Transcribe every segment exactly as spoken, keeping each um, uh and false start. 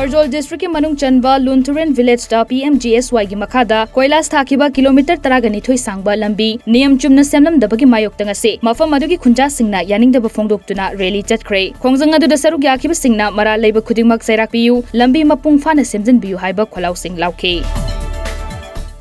ꯄꯔꯖꯣꯜ ꯗꯤꯁꯇ꯭ꯔꯤꯛꯀꯤ ꯃꯅꯨꯡ ꯆꯟꯕ ꯂꯨꯟꯊꯨꯔꯦꯟ ꯚꯤꯂꯦꯖꯇ ꯄꯤ ꯑꯦꯝ ꯖꯤ ꯑꯦꯁ ꯋꯥꯏꯒꯤ ꯃꯈꯥꯗ ꯀꯣꯏꯂꯥꯁ ꯊꯥꯈꯤꯕ ꯀꯤꯂꯣꯃꯤꯇꯔ ꯇꯔꯥꯒ ꯅꯤꯊꯣꯏ ꯁꯥꯡꯕ ꯂꯝꯕꯤ ꯅꯤꯌꯝ ꯆꯨꯝꯅ ꯁꯦꯝꯂꯝꯗꯕꯒꯤ ꯃꯥꯌꯣꯛꯇ ꯉꯁꯤ ꯃꯐꯝ ꯑꯗꯨꯒꯤ ꯈꯨꯟꯖꯥꯁꯤꯡꯅ ꯌꯥꯅꯤꯡꯗꯕ ꯐꯣꯡꯗꯣꯛꯇꯨꯅ ꯔꯦꯂꯤ ꯆꯠꯈ꯭ꯔꯦ꯫ ꯈꯣꯡꯖꯪ ꯑꯗꯨꯗ ꯁꯔꯨꯛ ꯌꯥꯈꯤꯕꯁꯤꯡꯅ ꯃꯔꯥꯜ ꯂꯩꯕ ꯈꯨꯗꯤꯡꯃꯛ ꯆꯩꯔꯥꯛ ꯄꯤꯌꯨ, ꯂꯝꯕꯤ ꯃꯄꯨꯡ ꯐꯥꯅ ꯁꯦꯝꯖꯤꯟꯕꯤꯌꯨ ꯍꯥꯏꯕ ꯈꯣꯜꯂꯥꯎꯁꯤꯡ ꯂꯥꯎꯈꯤ꯫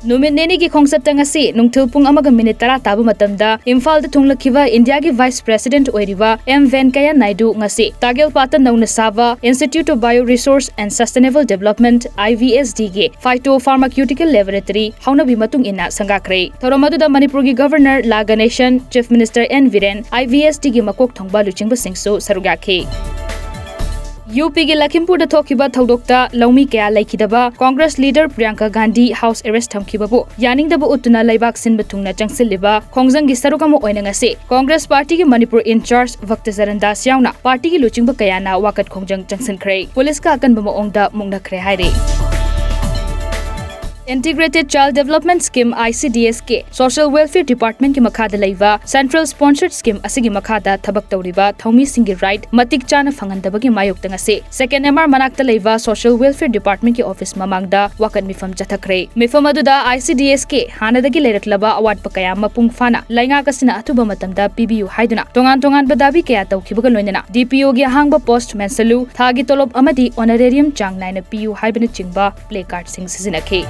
ꯅꯨꯃꯤꯠ ꯅꯤꯅꯤꯒꯤ ꯈꯣꯡꯆꯠꯇ ꯉꯁꯤ ꯅꯨꯡꯊꯤꯜ ꯄꯨꯡ ꯑꯃꯒ ꯃꯤꯅꯤꯠ ꯇꯔꯥ ꯇꯥꯕ ꯃꯇꯝꯗ ꯏꯝꯐꯥꯜꯗ ꯊꯨꯡꯂꯛꯈꯤꯕ ꯏꯟꯗꯤꯌꯥꯒꯤ ꯚꯥꯏꯁ ꯄ꯭ꯔꯦꯁꯤꯗꯦꯟꯠ ꯑꯣꯏꯔꯤꯕ ꯑꯦꯝ ꯚꯦꯟꯀꯩꯌꯥ ꯅꯥꯏꯗꯨ ꯉꯁꯤ ꯇꯥꯒꯦꯜꯄꯥꯠꯇ ꯅꯧꯅ ꯁꯥꯕ Institute of Bio Resource and Sustainable Development, I V S D ꯒꯤ Phyto Pharmaceutical Laboratory ꯍꯧꯅꯕꯤ ꯃꯇꯨꯡ ꯏꯟꯅ ꯁꯪꯒꯥꯈ꯭ꯔꯦ꯫ ꯊꯧꯔꯝ ꯑꯗꯨꯗ ꯃꯅꯤꯄꯨꯔꯒꯤ governor La Ganesan, chief minister N Biren, I V S D ꯒꯤ ꯃꯀꯣꯛ ꯊꯣꯡꯕ ꯂꯨꯆꯤꯡꯕꯁꯤꯡꯁꯨ ꯁꯔꯨꯛ ꯌꯥꯈꯤ꯫ ꯌꯨ ꯄꯤꯒꯤ ꯂꯈꯤꯝꯄꯨꯔꯗ ꯊꯣꯛꯈꯤꯕ ꯊꯧꯗꯣꯛꯇ ꯂꯧꯃꯤ ꯀꯌꯥ ꯂꯩꯈꯤꯗꯕ Congress leader Priyanka Gandhi house arrest ꯊꯝꯈꯤꯕꯕꯨ ꯌꯥꯅꯤꯡꯗꯕ ꯎꯠꯇꯨꯅ ꯂꯩꯕꯥꯛ ꯁꯤꯟꯕ ꯊꯨꯡꯅ ꯆꯪꯁꯤꯜꯂꯤꯕ ꯈꯣꯡꯖꯪꯒꯤ ꯁꯔꯨꯛ ꯑꯃ ꯑꯣꯏꯅ ꯉꯁꯤ ꯀꯣꯡꯒ꯭ꯔꯦꯁ ꯄꯥꯔꯇꯤꯒꯤ ꯃꯅꯤꯄꯨꯔ ꯏꯟꯆꯥꯔꯖ ꯚꯛꯇꯆꯔꯟ ꯗꯥꯁ ꯌꯥꯎꯅ ꯄꯥꯔꯇꯤꯒꯤ ꯂꯨꯆꯤꯡꯕ ꯀꯌꯥꯅ ꯋꯥꯀꯠ ꯈꯣꯡꯖꯪ ꯆꯪꯁꯤꯟꯈ꯭ꯔꯦ꯫ ꯄꯨꯂꯤꯁꯀ ꯑꯀꯟꯕ ꯃꯑꯣꯡꯗ ꯃꯨꯛꯅꯈ꯭ꯔꯦ ꯍꯥꯏꯔꯤ꯫ Integrated Child Development Scheme, I C D S ꯀꯤ Social Welfare Department ꯀꯤ ꯃꯈꯥꯗ ꯂꯩꯕ Central Sponsored Scheme ꯑꯁꯤꯒꯤ ꯃꯈꯥꯗ ꯊꯕꯛ ꯇꯧꯔꯤꯕ ꯊꯧꯃꯤꯁꯤꯡꯒꯤ ꯔꯥꯏꯠ ꯃꯇꯤꯛ ꯆꯥꯅ ꯐꯪꯍꯟꯗꯕꯒꯤ ꯃꯥꯌꯣꯛꯇ ꯉꯁꯤ Second M R ꯃꯅꯥꯛꯇ ꯂꯩꯕ Social Welfare Department ꯀꯤ ꯑꯣꯐꯤꯁ ꯃꯃꯥꯡꯗ ꯋꯥꯀꯠ ꯃꯤꯐꯝ ꯆꯠꯊꯈ꯭ꯔꯦ꯫ ꯃꯤꯐꯝ ꯑꯗꯨꯗ I C D S ꯀꯤ ꯍꯥꯟꯅꯗꯒꯤ ꯂꯩꯔꯛꯂꯕ ꯑꯋꯥꯠꯄ ꯀꯌꯥ ꯃꯄꯨꯡ ꯐꯥꯅ ꯂꯩꯉꯥꯛ ꯑꯁꯤꯅ ꯑꯊꯨꯕ ꯃꯇꯝꯗ ꯄꯤꯕꯤꯌꯨ ꯍꯥꯏꯗꯨꯅ ꯇꯣꯉꯥꯟ ꯇꯣꯉꯥꯟꯕ ꯗꯥꯕꯤ ꯀꯌꯥ ꯇꯧꯈꯤꯕꯒ ꯂꯣꯏꯅꯅ D P O ꯒꯤ ꯑꯍꯥꯡꯕ ꯄꯣꯁꯠ ꯃꯦꯟꯁꯜꯂꯨ, ꯊꯥꯒꯤ ꯇꯣꯂꯣꯞ ꯑꯃꯗꯤ honorarium ꯆꯥꯡ ꯅꯥꯏꯅ ꯄꯤꯌꯨ ꯍꯥꯏꯕꯅꯆꯤꯡꯕ ꯄ꯭ꯂꯦ ꯀꯥꯔꯗꯁꯤꯡ ꯁꯤꯖꯤꯟꯅꯈꯤ꯫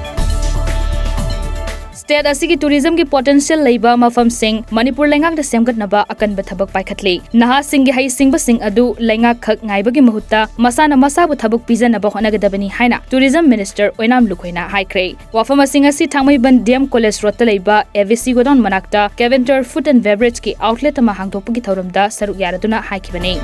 ꯁ꯭ꯇꯦꯠ ꯑꯁꯤꯒꯤ ꯇꯨꯔꯤꯖꯝꯒꯤ ꯄꯣꯇꯦꯟꯁꯤꯌꯦꯜ ꯂꯩꯕ ꯃꯐꯝꯁꯤꯡ ꯃꯅꯤꯄꯨꯔ ꯂꯩꯉꯥꯛꯅ ꯁꯦꯝꯒꯠꯅꯕ ꯑꯀꯟꯕ ꯊꯕꯛ ꯄꯥꯏꯈꯠꯂꯤ꯫ ꯅꯍꯥꯁꯤꯡꯒꯤ ꯍꯩꯁꯤꯡꯕꯁꯤꯡ ꯑꯗꯨ ꯂꯩꯉꯥꯛꯈꯛ ꯉꯥꯏꯕꯒꯤ ꯃꯍꯨꯠꯇ ꯃꯁꯥꯅ ꯃꯁꯥꯕꯨ ꯊꯕꯛ ꯄꯤꯖꯅꯕ ꯍꯣꯠꯅꯒꯗꯕꯅꯤ ꯍꯥꯏꯅ ꯇꯨꯔꯤꯖꯝ ꯃꯤꯅꯤꯁꯇꯔ ꯑꯣꯏꯅꯥꯝ ꯂꯨꯈꯣꯏꯅ ꯍꯥꯏꯈ꯭ꯔꯦ꯫ ꯋꯥꯐꯝ ꯑꯁꯤꯡ ꯑꯁꯤ ꯊꯥꯡꯃꯩꯕꯟ D M College Road ꯇ ꯂꯩꯕ A V C godown ꯃꯅꯥꯛꯇ Caventor Food and Beverage ꯀꯤ outlet ꯑꯃ ꯍꯥꯡꯗꯣꯛꯄꯒꯤ ꯊꯧꯔꯝꯗ ꯁꯔꯨꯛ ꯌꯥꯔꯗꯨꯅ ꯍꯥꯏꯈꯤꯕꯅꯤ꯫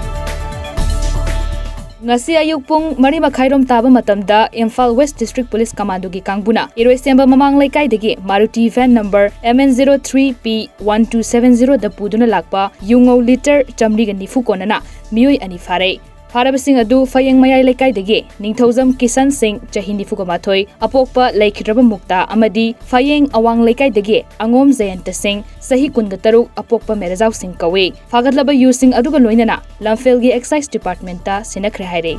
ꯉꯁꯤ ꯑꯌꯨꯛ ꯄꯨꯡ ꯃꯔꯤ ꯃꯈꯥꯏꯔꯣꯝ ꯇꯥꯕ ꯃꯇꯝꯗ Imphal West District Police Commando ꯒꯤ ꯀꯥꯡꯕꯨꯅ ꯏꯔꯣꯏꯁꯦꯝꯕ ꯃꯃꯥꯡ ꯂꯩꯀꯥꯏꯗꯒꯤ Maruti van number M N zero three P one two seven zero ꯗ ꯄꯨꯗꯨꯅ ꯂꯥꯛꯄ ꯌꯨꯉꯧ ꯂꯤꯇꯔ ꯆꯥꯃꯔꯤꯒ ꯅꯤꯐꯨ ꯀꯣꯟꯅꯅ ꯃꯤꯑꯣꯏ ꯑꯅꯤ ꯐꯥꯔꯦ꯫ ꯐꯥꯔꯕꯁꯤꯡ ꯑꯗꯨ ꯐꯌꯦꯡ ꯃꯌꯥꯏ ꯂꯩꯀꯥꯏꯗꯒꯤ ꯅꯤꯡꯊꯧꯖꯝ ꯀꯤꯁꯟ ꯁꯤꯡ, ꯆꯍꯤ ꯅꯤꯐꯨꯒ ꯃꯥꯊꯣꯏ, ꯑꯄꯣꯛꯄ ꯂꯩꯈꯤꯗ꯭ꯔꯕ ꯃꯨꯛꯇꯥ ꯑꯃꯗꯤ ꯐꯌꯦꯡ ꯑꯋꯥꯡ ꯂꯩꯀꯥꯏꯗꯒꯤ ꯑꯉꯣꯝ ꯖꯌꯟꯇ ꯁꯤꯡ, ꯆꯍꯤ ꯀꯨꯟꯒ ꯇꯔꯨꯛ, ꯑꯄꯣꯛꯄ ꯃꯦꯔꯖꯥꯎ ꯁꯤꯡ ꯀꯧꯏ꯫ ꯐꯥꯒꯠꯂꯕ ꯌꯨꯁꯤꯡ ꯑꯗꯨꯒ ꯂꯣꯏꯅꯅ ꯂꯝꯐꯦꯜꯒꯤ Excise Department ꯇ ꯁꯤꯟꯅꯈ꯭ꯔꯦ ꯍꯥꯏꯔꯤ꯫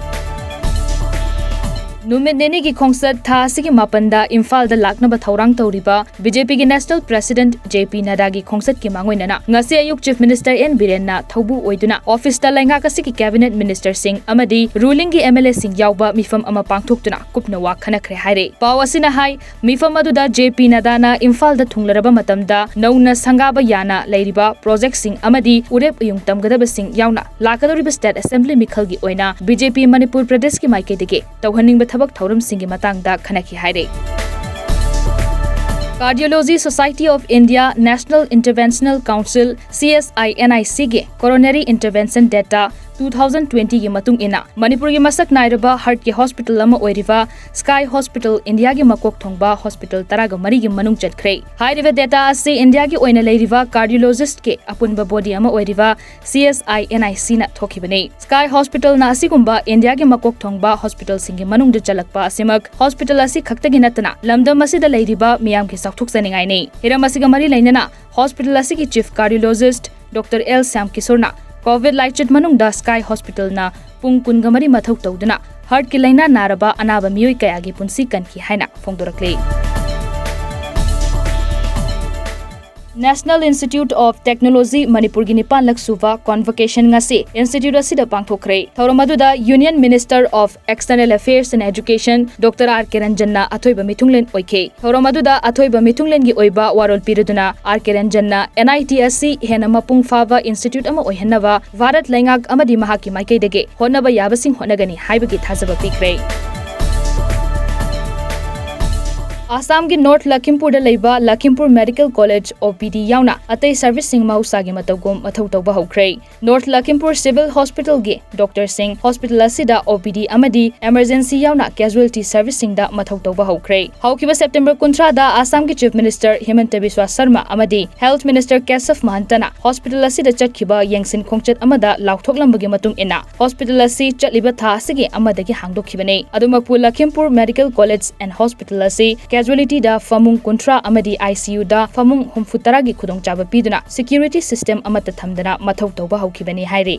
ꯅꯨꯃꯤꯠ ꯅꯤꯅꯤꯒꯤ ꯈꯣꯡꯆꯠ ꯊꯥ ꯑꯁꯤꯒꯤ ꯃꯥꯄꯟꯗ ꯏꯝꯐꯥꯜꯗ ꯂꯥꯛꯅꯕ ꯊꯧꯔꯥꯡ ꯇꯧꯔꯤꯕ BJPꯒꯤ National President JP ꯅꯗꯥꯒꯤ ꯈꯣꯡꯆꯠꯀꯤ ꯃꯥꯡꯑꯣꯏꯅꯅ ꯉꯁꯤ ꯑꯌꯨꯛ Chief Minister N ꯕꯤꯔꯦꯟꯅ ꯊꯧꯕꯨ ꯑꯣꯏꯗꯨꯅ ꯑꯣꯐꯤꯁꯇ ꯂꯩꯉꯥꯛ ꯑꯁꯤꯒꯤ Cabinet Ministerꯁꯤꯡ ꯑꯃꯗꯤ rulingꯒꯤ MLAꯁꯤꯡ ꯌꯥꯎꯕ ꯃꯤꯐꯝ ꯑꯃ ꯄꯥꯡꯊꯣꯛꯇꯨꯅ ꯀꯨꯞꯅ ꯋꯥ ꯈꯟꯅꯈ꯭ꯔꯦ ꯍꯥꯏꯔꯦ꯫ ꯄꯥꯎ ꯑꯁꯤꯅ ꯍꯥꯏ, ꯃꯤꯐꯝ ꯑꯗꯨꯗ JP ꯅꯗꯥꯅ ꯏꯝꯐꯥꯜꯗ ꯊꯨꯡꯂꯔꯕ ꯃꯇꯝꯗ ꯅꯧꯅ ꯁꯪꯒꯥꯕ ꯌꯥꯅ ꯂꯩꯔꯤꯕ projectꯁꯤꯡ ꯑꯃꯗꯤ ꯎꯔꯦꯞ ꯎꯌꯨꯡ ꯇꯝꯒꯗꯕꯁꯤꯡ ꯌꯥꯎꯅ ꯂꯥꯛꯀꯗꯧꯔꯤꯕ State Assembly ꯃꯤꯈꯜꯒꯤ ꯑꯣꯏꯅ BJP ꯃꯅꯤꯄꯨꯔ ꯄ꯭ꯔꯗꯦꯁꯀꯤ ꯃꯥꯏꯀꯩꯗꯒꯤ ꯇꯧꯍꯟꯅꯤꯡꯕ ꯊꯕꯛ ꯊꯧꯔꯝꯁꯤꯡꯒꯤ ꯃꯇꯥꯡꯗ ꯈꯟꯅꯈꯤ ꯍꯥꯏꯔꯦ꯫ Cardiology Society of India National Interventional Council, CSINICꯒꯤ Coronary Intervention Data two thousand twentyꯒꯤ ꯃꯇꯨꯡ ꯏꯟꯅ, ꯃꯅꯤꯄꯨꯔꯒꯤ ꯃꯁꯛ ꯅꯥꯏꯔꯕ heartꯀꯤ hospital ꯑꯃ ꯑꯣꯏꯔꯤꯕ Sky Hospital Indiaꯒꯤ ꯃꯀꯣꯛ ꯊꯣꯡꯕ hospital ꯇꯔꯥꯒ ꯃꯔꯤꯒꯤ ꯃꯅꯨꯡ ꯆꯟꯈ꯭ꯔꯦ꯫ ꯍꯥꯏꯔꯤꯕ data ꯑꯁꯤ Indiaꯒꯤ ꯑꯣꯏꯅ ꯂꯩꯔꯤꯕ cardiologistꯀꯤ ꯑꯄꯨꯟꯕ body ꯑꯃ ꯑꯣꯏꯔꯤꯕ CSINICꯅ ꯊꯣꯛꯈꯤꯕꯅꯤ꯫ Sky Hospitalꯅ ꯑꯁꯤꯒꯨꯝꯕ Indiaꯒꯤ ꯃꯀꯣꯛ ꯊꯣꯡꯕ hospitalꯁꯤꯡꯒꯤ ꯃꯅꯨꯡꯗ ꯆꯜꯂꯛꯄ ꯑꯁꯤꯃꯛ hospital ꯑꯁꯤ ꯈꯛꯇꯒꯤ ꯅꯠꯇꯅ ꯂꯝꯗꯝ ꯑꯁꯤꯗ ꯂꯩꯔꯤꯕ ꯃꯤꯌꯥꯝꯒꯤ ꯆꯥꯎꯊꯣꯛꯆꯅꯤꯡꯉꯥꯏꯅꯤ꯫ ꯍꯤꯔꯝ ꯑꯁꯤꯒ ꯃꯔꯤ ꯂꯩꯅꯅ hospital ꯑꯁꯤꯒꯤ Chief Cardiologist Doctor L Shyam ꯀꯤꯁꯣꯔꯅ COVID ꯂꯥꯏꯆꯠ ꯃꯅꯨꯡꯗ Sky Hospitalꯅ ꯄꯨꯡ ꯀꯨꯟꯒ ꯃꯔꯤ ꯃꯊꯧ ꯇꯧꯗꯨꯅ heartꯀꯤ ꯂꯥꯏꯅꯥ ꯅꯥꯔꯕ ꯑꯅꯥꯕ ꯃꯤꯑꯣꯏ ꯀꯌꯥꯒꯤ ꯄꯨꯟꯁꯤ ꯀꯟꯈꯤ ꯍꯥꯏꯅ ꯐꯣꯡꯗꯣꯔꯛꯂꯤ꯫ National Institute of Technology ꯃꯅꯤꯄꯨꯔꯒꯤ ꯅꯤꯄꯥꯟꯂꯛ ꯁꯨꯕ convocation ꯉꯁꯤ institute ꯑꯁꯤꯗ ꯄꯥꯡꯊꯣꯛꯈ꯭ꯔꯦ꯫ ꯊꯧꯔꯝ ꯑꯗꯨꯗ Union Minister of External Affairs and Education Doctor R ꯀꯦ ꯔꯟꯖꯟꯅ ꯑꯊꯣꯏꯕ ꯃꯤꯊꯨꯡꯂꯦꯟ ꯑꯣꯏꯈꯤ꯫ ꯊꯧꯔꯝ ꯑꯗꯨꯗ ꯑꯊꯣꯏꯕ ꯃꯤꯊꯨꯡꯂꯦꯟꯒꯤ ꯑꯣꯏꯕ ꯋꯥꯔꯣꯜ ꯄꯤꯔꯗꯨꯅ R ꯀꯦ ꯔꯟꯖꯟꯅ NIT ꯑꯁꯤ ꯍꯦꯟꯅ ꯃꯄꯨꯡ ꯐꯥꯕ institute ꯑꯃ ꯑꯣꯏꯍꯟꯅꯕ ꯚꯥꯔꯠ ꯂꯩꯉꯥꯛ ꯑꯃꯗꯤ ꯃꯍꯥꯛꯀꯤ ꯃꯥꯏꯀꯩꯗꯒꯤ ꯍꯣꯠꯅꯕ ꯌꯥꯕꯁꯤꯡ ꯍꯣꯠꯅꯒꯅꯤ ꯍꯥꯏꯕꯒꯤ ꯊꯥꯖꯕ ꯄꯤꯈ꯭ꯔꯦ꯫ ꯑꯁꯥꯝꯒꯤ North ꯂꯈꯤꯝꯄꯨꯔꯗ ꯂꯩꯕ ꯂꯈꯤꯝꯄꯨꯔ Medical College OPD ꯌꯥꯎꯅ ꯑꯇꯩ serviceꯁꯤꯡ ꯃꯍꯧꯁꯥꯒꯤ ꯃꯇꯧꯒꯨꯝ ꯃꯊꯧ ꯇꯧꯕ ꯍꯧꯈ꯭ꯔꯦ꯫ North ꯂꯈꯤꯝꯄꯨꯔ Civil Hospitalꯒꯤ doctorꯁꯤꯡ hospital ꯑꯁꯤꯗ OPD ꯑꯃꯗꯤ emergency ꯌꯥꯎꯅ casualty serviceꯁꯤꯡꯗ ꯃꯊꯧ ꯇꯧꯕ ꯍꯧꯈ꯭ꯔꯦ꯫ ꯍꯧꯈꯤꯕ September ꯀꯨꯟꯊ꯭ꯔꯥꯗ ꯑꯁꯥꯝꯒꯤ Chief Minister ꯍꯤꯃꯟꯇ ꯕꯤꯁ꯭ꯋꯥ ꯁꯔꯃ ꯑꯃꯗꯤ Health Minister ꯀꯦꯁꯕ ꯃꯍꯟꯇꯅ hospital ꯑꯁꯤꯗ ꯆꯠꯈꯤꯕ ꯌꯦꯡꯁꯤꯟ ꯈꯣꯡꯆꯠ ꯑꯃꯗ ꯂꯥꯎꯊꯣꯛꯂꯝꯕꯒꯤ ꯃꯇꯨꯡ ꯏꯟꯅ, hospital ꯑꯁꯤ ꯆꯠꯂꯤꯕ ꯊꯥ ꯑꯁꯤꯒꯤ ꯑꯃꯗꯒꯤ ꯍꯥꯡꯗꯣꯛꯈꯤꯕꯅꯤ꯫ ꯑꯗꯨꯃꯛꯄꯨ, Lakhimpur Medical College and Hospital ꯑꯁꯤ casualtyꯗ ꯐꯃꯨꯡ ꯀꯨꯟꯊ꯭ꯔꯥ ꯑꯃꯗꯤ ICUꯗ ꯐꯃꯨꯡ ꯍꯨꯝꯐꯨ ꯇꯔꯥꯒꯤ ꯈꯨꯗꯣꯡꯆꯥꯕ ꯄꯤꯗꯨꯅ security system ꯑꯃꯠꯇ ꯊꯝꯗꯅ ꯃꯊꯧ ꯇꯧꯕ ꯍꯧꯈꯤꯕꯅꯤ ꯍꯥꯏꯔꯤ꯫